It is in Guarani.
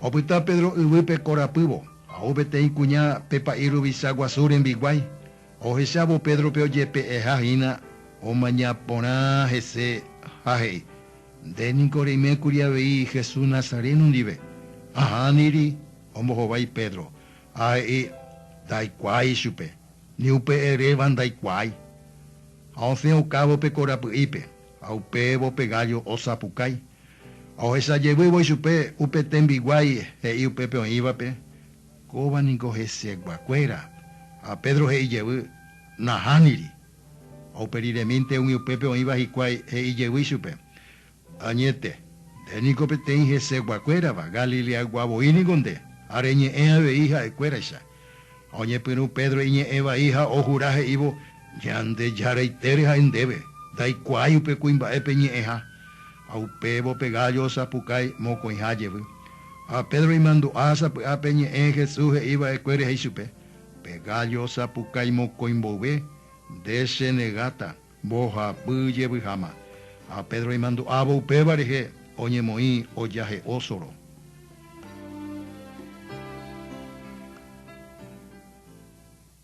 Opyta Pedro yvýpe korapývo, ha ou peteĩ kuña pe pa'i ruvicha guasu rembiguái, ohechávo Pédrope ojepe'eha hína, omaña porã hese ha he'i, Nde niko reimékuri avei Jesús Nazareno ndive. Ahániri, ombohovái Pedro, ha he'i, Ndaikuaái ichupe, ni upe eréva ndaikuaái. Ha osẽ okávo pe korapy'ípe, ha upévo pe gállo osapukái. Ha ohecha jevývo ichupe upe tembiguái he'i upépe oĩvape, Kóva niko heseguakuéra. Ha Pedro he'i jevy, Nahániri. Ha upe riremínte umi upépe oĩva hikuái he'i jevy ichupe, Añete, nde niko peteĩ heseguakuérava, Galileaygua voi niko nde, ha reñe'ẽ avei ha'ekuéraicha. Ha oñepyrũ Pedro iñe'ẽ vai ha ohura he'ívo, Ñandejaraitére ha'e ndéve, ndaikuaái upe kuimba'épe ñe'ẽha. Ha upévo pe gállo osapukái mokõiha jevy. Ha Pedro imandu'a sapy'a pe ñe'ẽ Jesús he'i va'ekue rehe ichupe, Pe gállo osapukái mokõi mboyve, nde che negáta mbohapy jevyháma. Ha Pedro imandu'ávo upéva rehe oñemoĩ ojahe'o soro.